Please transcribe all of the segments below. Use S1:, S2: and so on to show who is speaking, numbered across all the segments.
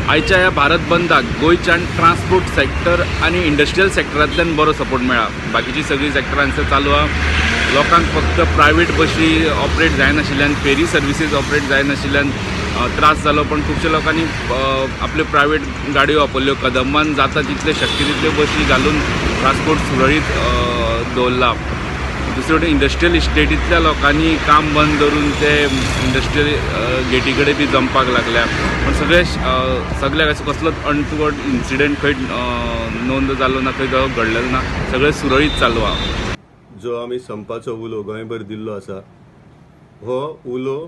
S1: आयच्या ह्या भारत बंदाक गोंयच्यान ट्रान्सपोर्ट सेक्टर आनी इंडस्ट्रियल सेक्टरांतल्यान बरो सपोर्ट मेळ्ळा. बाकीची सगळीं सेक्टरांचो चालू आहा. लोकांक फक्त प्रायवेट बशी ऑपरेट जायनाशिल्ल्यान, फेरी सर्विसीस ऑपरेट जायनाशिल्ल्यान त्रास जालो, पण खुबश्या लोकांनी आपल्यो प्रायवेट गाडयो वापरल्यो. कदंबान जाता तितले शक्य तितल्यो बशी घालून ट्रान्सपोर्ट सुरळीत दवरला. दुसरे वटेन इंडस्ट्रियल इस्टेटींतल्या लोकांनी काम बंद दवरून ते इंडस्ट्रियल गेटी कडेन बी जमपाक लागल्या. पूण सगळे सगल्याक असो कसलोच अनटुवर्ड इन्सिडंट खंय नोंद जालो ना, खंय घडलेलो ना. सगळें सुरळीत चालू आहा.
S2: जो आमी संपाचो उलो गोंयभर दिल्लो आसा, हो उलो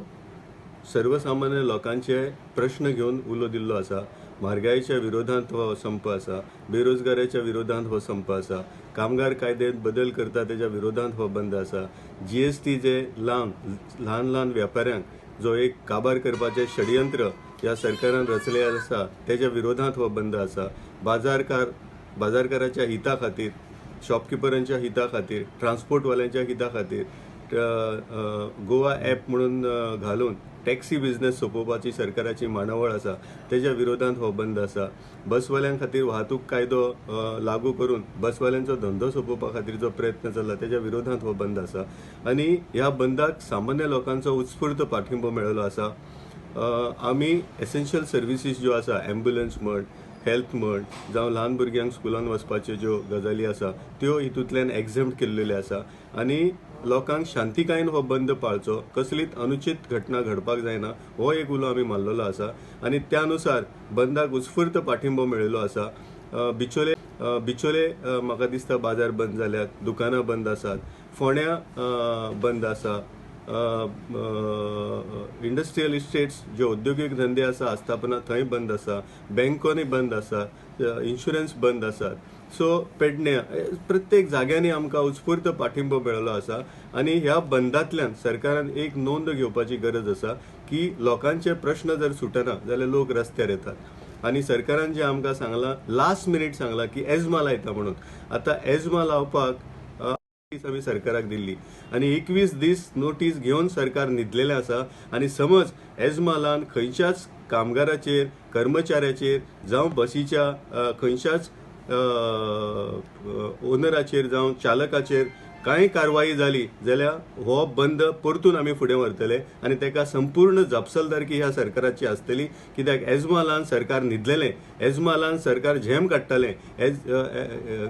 S2: सर्वसामान्य लोकांचे प्रश्न घेवन उलो दिल्लो आसा. म्हारगायेच्या विरोधांत हो संप आसा, बेरोजगाराच्या विरोधांत हो संप आसा, कामगार कायद्यांत बदल करता तेज्या विरोधांत हो बंद आसा, जीएसटी जे ल्हान ल्हान ल्हान वेपाऱ्यांक जो एक काबार करपाचें षडयंत्र ह्या सरकारान रचलें आसा तेज्या विरोधांत हो बंद आसा, बाजारकाराच्या हिता खातीर, शॉपकिपरांच्या हिता खातीर, ट्रान्सपोर्टवाल्यांच्या हिता खातीर, गोवा ॲप म्हणून घालून टॅक्सी बिझनेस सोंपोवपाची सरकाराची मांडावळ आसा तेज्या विरोधांत हो बंद आसा, बसवाल्यां खातीर वाहतूक कायदो लागू करून बसवाल्यांचो धंदो सोंपोवपा खातीर जो प्रयत्न चल्ला तेज्या विरोधांत हो बंद आसा. आनी ह्या बंदाक सामान्य लोकांचो उत्स्फूर्त पाठिंबो मेळिल्लो आसा. आमी एसेन्शियल सर्विसीस ज्यो आसा, ॲम्ब्युलन्स म्हण, हेल्थ म्हण, जावं ल्हान भुरग्यांक स्कुलान वचपाच्यो ज्यो गजाली आसा त्यो हितूंतल्यान एग्झेम्प्ट केल्ल्यो आसा. आनी लोकांक शांतिकायेन हो बंद पाळचो, कसलीच अनुचीत घटना घडपाक जायना हो एक उलो आमी मारलेलो आसा. आनी त्या नुसार बंदाक उत्स्फूर्त पाठिंबो मेळिल्लो आसा. बिचोले बिचोले म्हाका दिसता बाजार बंद जाल्यात, दुकानां बंद आसात, फोंड्यां बंद आसा, इंडस्ट्रियल इस्टेट्स जे औद्योगीक धंदे आसा आस्थापना थंय बंद आसा, बँकोनी बंद आसा, इन्शुरन्स बंद आसात. सो पेडण्या प्रत्येक जाग्यांनी आमकां उत्स्फूर्त पाठिंबो मेळिल्लो आसा. आनी ह्या बंदांतल्यान सरकारान एक नोंद घेवपाची गरज आसा की लोकांचे प्रश्न जर सुटना जाल्यार लोक रस्त्यार येतात. आनी सरकारान जें आमकां सांगलां, लास्ट मिनीट सांगलां की एजमा लायता म्हणून, आतां एजमा लावपाक आमी सरकाराक दिल्ली आनी 21 दीस नोटीस घेवन सरकार न्हिदलेलें आसा. आनी समज एजमालान खंयच्याच कामगाराचेर, कर्मचाऱ्याचेर जावं बसीच्या खंयच्याच ओनराचेर जावं चालकाचेर कांय कारवाई जाली जाल्यार हो बंद परतून आमी फुडें व्हरतले आनी ताका संपूर्ण जापसालदारकी ह्या सरकाराची आसतली. कित्याक एजमालान सरकार न्हिदलेलें, एजमालान सरकार झेम काडटालें. एज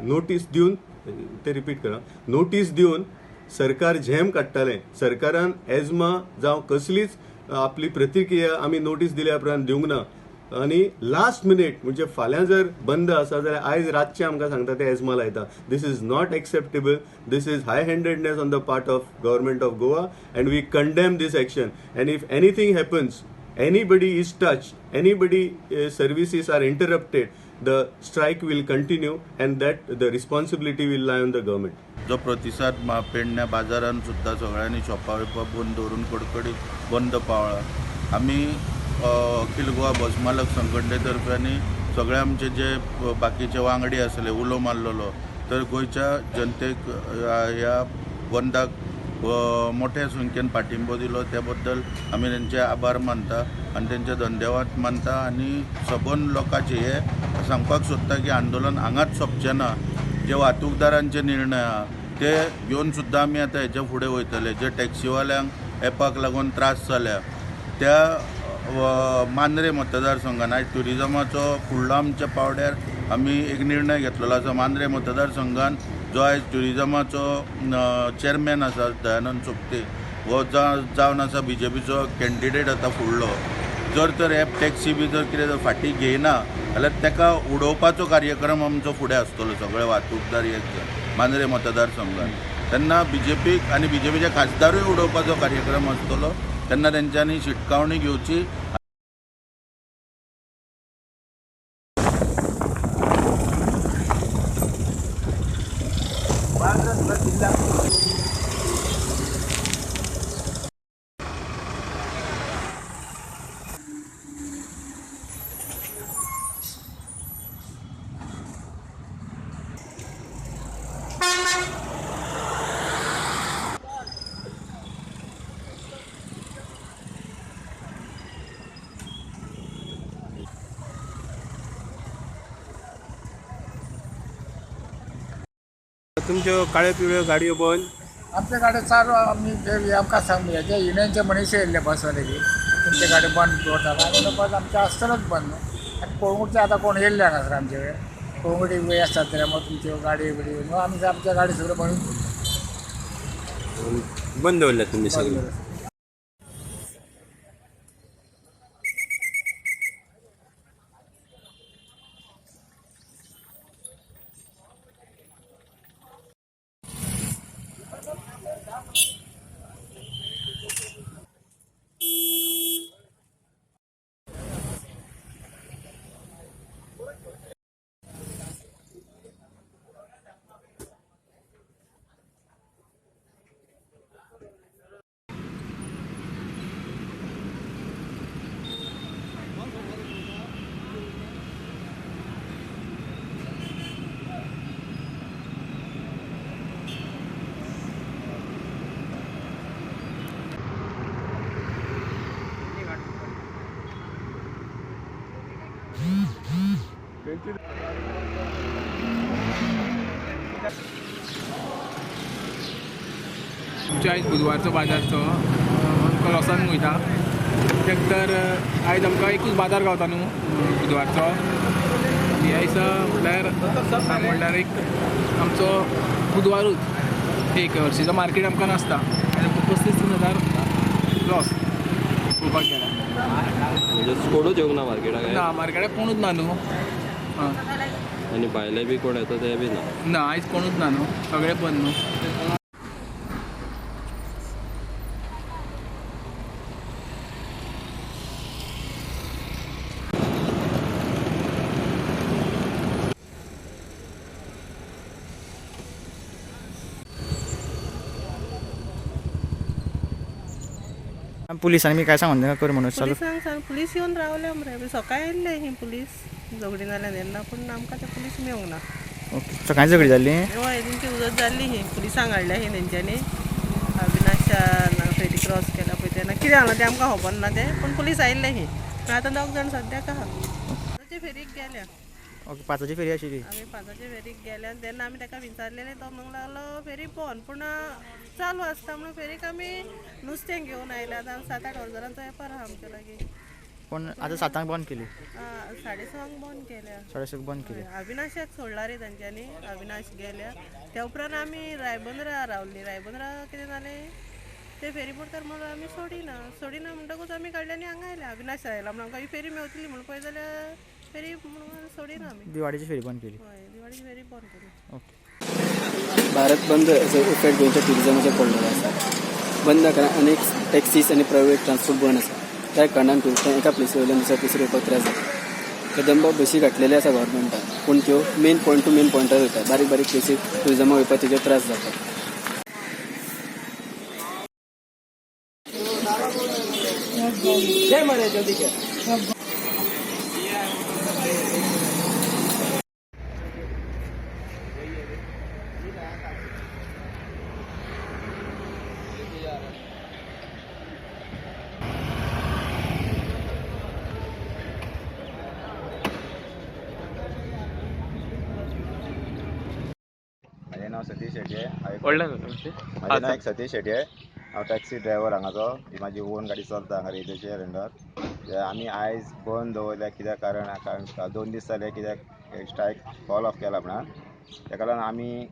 S2: नोटीस दिवन, ते रिपीट करा, नोटीस दिवन सरकार झेम काडटालें. सरकारान एजमा जावं कसलीच आपली प्रतिक्रिया आमी नोटीस दिल्या उपरांत दिवंक ना. आनी लास्ट मिनीट म्हणजे फाल्यां जर बंद आसा जाल्यार आयज रातचें आमकां सांगता ते एजमा लायता. This is not acceptable. This is high handedness on the part of government of Goa and we condemn this action. And if anything happens, anybody is touch, anybody services are interrupted, the strike will continue and that the responsibility will lie on the government.
S3: जो प्रतिसाद पेडण्या बाजारान सुद्दां सगळ्यांनी शॉपां बिपां बंद दवरून कडकडीत बंद पावला. आमी अखिल गोवा बस मालक संघटने तर्फे आनी सगळे आमचे जे बाकीचे वांगडी आसले उलो मारलेलो, तर गोंयच्या जनतेक ह्या बंदाक मोठ्या संख्येन पाठिंबो दिलो त्या बद्दल आमी तेंचे आभार मानता आनी तेंचे धन्यवाद मानता. आनी सबंद लोकांचे हे सांगपाक सोदता की आंदोलन हांगाच सोंपचें ना. जे वाहतूकदारांचे निर्णय आहा ते घेवन सुद्दां आमी आतां हेच्या फुडें वयतले. जे टॅक्सीवाल्यांक एपाक लागून त्रास जाल्या त्या मांद्रे मतदारसंघान आयज ट्युरिजमाचो फुडलो आमच्या पावड्यार आमी एक निर्णय घेतलेलो आसा. मांद्रे मतदारसंघान जो आयज ट्युरिजमाचो चेअरमॅन आसा दयानंद सोपते हो जावन आसा बीजेपीचो कॅन्डिडेट आतां फुडलो, जर तर एप टॅक्सी बी जर कितें जर फाटीं घेयना जाल्यार ताका उडोवपाचो कार्यक्रम आमचो फुडें आसतलो सगळे वाहतूकदार एक जावन मांद्रे मतदारसंघान. तेन्ना बीजेपीक आनी बीजेपीचे खासदारूय उडोवपाचो कार्यक्रम आसतलो, तेन्ना तेंच्यांनी शिटकावणी घेवची.
S4: तुमच्यो काळ्यो पिवळ्यो गाडयो बंद.
S5: आमच्या गाडी चालू आमी आमकां सांग हेजे युनियनचे मनीस येयल्ले बसवाले की तुमचे गाडी बंद दवरता. आमी बस आमचें आसतलोच बंद न्हू. आनी कळंगूटचे आतां कोण येयल्ले हांगासर आमचे कडेन कळंगूटी वेळ आसतात जाल्यार मग तुमच्यो गाडी बिडी न्हू आमी आमच्या गाडी सगळ्यो बंद
S4: बंद दवरल्या तुमी सगळी.
S6: आमच्या आयज बुधवारचो बाजारचो आमकां लॉसान वयता कित्याक तर आयज आमकां एकूच बाजार गावता न्हू बुधवारचो. आनी ह्या दिसा म्हणल्यार म्हणल्यार एक आमचो बुधवारूच एक हरशीचो मार्केट आमकां नासता. आनी 35-30 हजार लॉस पळोवपाक गेल्यार.
S7: म्हणजे कोणूच येवंक ना मार्केटाक?
S6: ना, मार्केटाक कोणूच ना न्हू.
S7: आनी भायले बी कोण येता ते बी ना?
S6: ना, आयज कोणूच ना न्हू, सगळे बंद न्हू.
S8: पुलिसांनी काय सांगून तांकां कर म्हणून चालू.
S9: पुलिसांक सांग, पुलीस येवन रावले मरे सकाळी येयल्ले ही पुलीस झगडी जाल्या तेन्ना, पूण आमकां ते पुलीस मेळूंक ना.
S8: ओके, सकाळी झगडी जाल्ली?
S9: हय, तेंची उजत जाल्ली ही पुलिसांक हाडल्या ही तेंच्यांनी. अविनाशा फेरी क्रॉस केला पळय तेन्ना कितें जालां तें आमकां खबर ना तें, पूण पुलीस आयिल्ले ही. पूण आतां दोग जाण सद्याक आहा. पांचाचे फेरीक गेल्या.
S8: ओके, 5ची फेरी आशिल्ली.
S9: आमी 5चे फेरीक गेल्या तेन्ना आमी ताका विचारलेलें, तो म्हणूंक लागलो फेरी बंद, पूण चालू आसता म्हणून फेरीक आमी नुस्तें घेवन आयल्या. आतां 7-8 हजारांचो वेपार आहा आमच्या लागीं.
S8: पूण आतां 7 बंद केली?
S9: 6:30 बंद केल्या.
S8: 6:30 बंद केली.
S9: अविनाशाक सोडला रे तांच्यांनी, अविनाश गेल्या. त्या उपरांत आमी रायबंदरा रावली. रायबंदरा कितें जालें ते फेरी पडटार म्हणून आमी सोडिना सोडिना म्हणटकूच आमी काडले आनी हांगा आयले. अविनाश आयला म्हणून आमकां ही फेरी मेवतली म्हणून पळय जाल्यार फेरी म्हणून सोडिना आमी.
S8: दिवाळीची फेरी बंद केली?
S9: हय, दिवाळीची फेरी बंद केली.
S8: ओके.
S10: भारत बंद इफेक्ट गोंयच्या ट्युरिजमाचेर पडलेलो आसा. बंद कारणान अनेक टॅक्सीस आनी प्रायवेट ट्रान्सपोर्ट बंद आसा. त्या कारणान ट्युरिस्टांक एका प्लेसी वयल्यान दुसऱ्या प्लेसीर वचपाक त्रास जाता. कदंबा बसी घातलेले आसा गव्हर्मेंटान, पूण त्यो मेन पॉयंट टू मेन पॉयंटार वयता. बारीक बारीक प्लेसीर ट्युरिजमाक वयपाक तेजेर त्रास जाता.
S11: म्हजें नांव सतीश शेटये. म्हजें नांव एक सतीश शेटये. हांव टॅक्सी ड्रायव्हर हांगाचो. ही म्हाजी ओन गाडी चलता हांगा रेल्वेचेर अंडर. आमी आयज बंद दवरल्या कित्याक कारण 2 दीस जाले कित्याक स्ट्रायक कॉल ऑफ केला आपणाक. ताका लागून आमी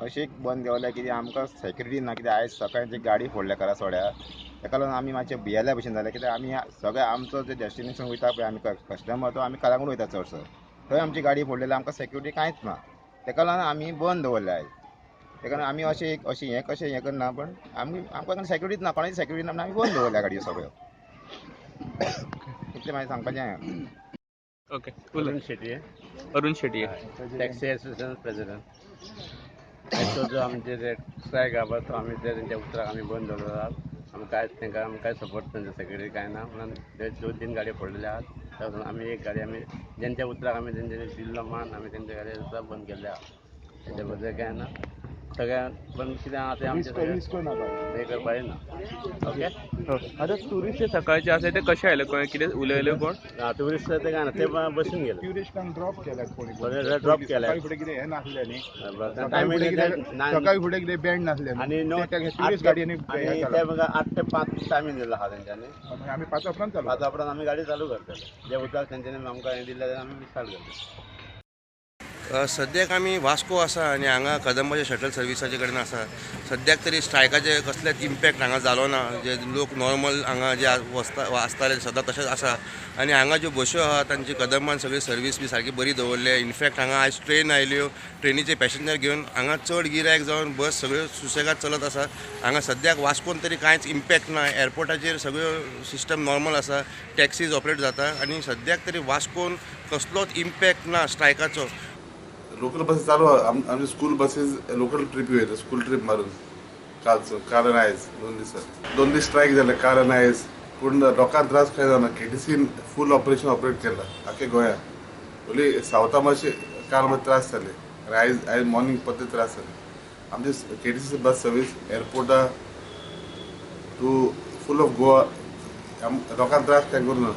S11: अशीच बंद दवरल्या कित्याक आमकां सेक्युरिटी ना. कित्याक आयज सकाळी जी गाडी फोडल्या करासवाड्यार, ताका लागून आमी मातशे भियेल्या भशेन जालें. कित्याक आमी सगळे आमचो जे डेस्टिनेशन वयता पळय आमी कस्टमर तो आमी कलांगूट वयता चडसो, थंय आमची गाडी फोडलेली आमकां सेक्युरिटी कांयच ना. ताका लागून आमी बंद दवरल्या आयज. ताका लागून आमी अशें अशें हें कशें हें करना, पण आमी आमकां सेक्युरिटीच ना, कोणाची सेक्युरिटी ना म्हणून आमी बंद दवरल्या गाडयो सगळ्यो. इतलें म्हाजें सांगपाचें.
S6: Okay,
S12: Arun Shetye.
S6: Arun Shetye,
S12: taxi association president. आयचो जो आमचे जे स्ट्रायक आहा तो आमी ते तेंच्या उतराक आमी बंद दवरला. आमकां कांयच तांकां आमकां कांय सपोर्ट तेंच्या सेक्युरिटी कांय ना म्हणून 2-3 गाडयो फोडलेले आहात. तातूंत आमी एक गाडी आमी जेंच्या उतराक आमी तेंच्यांनी दिल्लो मान आमी तेंच्या गाडयेर सुद्दां बंद केल्ले आहा. तेच्या बद्दल कांय ना. सगळ्या पण कितें आहा तें आमचें हें करपाचें ना. ओके,
S6: आतां ट्युरिस्ट सकाळचे आसा ते कशे आयले, कितें उलयले कोण?
S12: ना ट्युरिस्ट ते काय ना, ते बसून गेले.
S13: ट्युरिस्टांक ड्रॉप केल्यात कोणी,
S12: ड्रॉप केल्या.
S13: सकाळी फुडें कितें हें नासलें न्ही, सकाळी फुडें कितें बँड नासलें
S12: आनी
S13: ट्युरिस्ट गाडयांनी
S12: ते 8 ते 5 टायमींग दिल्लो आहा तेंच्यांनी.
S13: आमी 5 उपरांत चालू,
S12: 5 उपरांत आमी गाडी चालू करतले. जे उदक तेंच्यांनी आमकां हें दिल्लें आमी स्टार्ट करतले.
S14: सद्याक आमी वास्को आसा आनी हांगा कदंबाच्या शटल सर्विसाचे कडेन आसा. सद्याक तरी स्ट्रायकाचे कसलेच इम्पॅक्ट हांगा जालो ना. जे लोक नॉर्मल हांगा जे आसताले सदां तशेंच आसा. आनी हांगा ज्यो बश्यो आहा तांची कदंबान सगळी सर्वीस बी सारकी बरी दवरल्या. इनफॅक्ट हांगा आयज ट्रेन आयल्यो, ट्रेनीचे पॅसेंजर घेवन हांगा चड गिरायक जावन बस सगळ्यो सुसेगाद चलत आसा. हांगा सद्याक वास्कोन तरी कांयच इम्पॅक्ट ना. एअरपोर्टाचेर सगळ्यो सिस्टम नॉर्मल आसा, टॅक्सीज ऑपरेट जाता आनी सद्याक तरी वास्कोन कसलोच इम्पॅक्ट ना स्ट्रायकाचो.
S15: लोकल बसेस चालू आहा. आमचे स्कूल बसेस लोकल ट्रिप वयता, स्कूल ट्रीप मारून कालचो काल आनी आयज 2 दिसां 2 दीस स्ट्रायक जाले काल आनी आयज. पूण लोकांक त्रास कांय जावना. केटीसीन फूल ऑपरेशन ऑपरेट केलां आख्खे गोंया. ओन्ली सावथा मातशे काल मातशे त्रास जाले आनी आयज आयज मॉर्निंग परते त्रास जाले. आमचे केटीसी बस सर्वीस एअरपोर्टा टू फूल ऑफ गोवा लोकांक त्रास कांय करूं ना.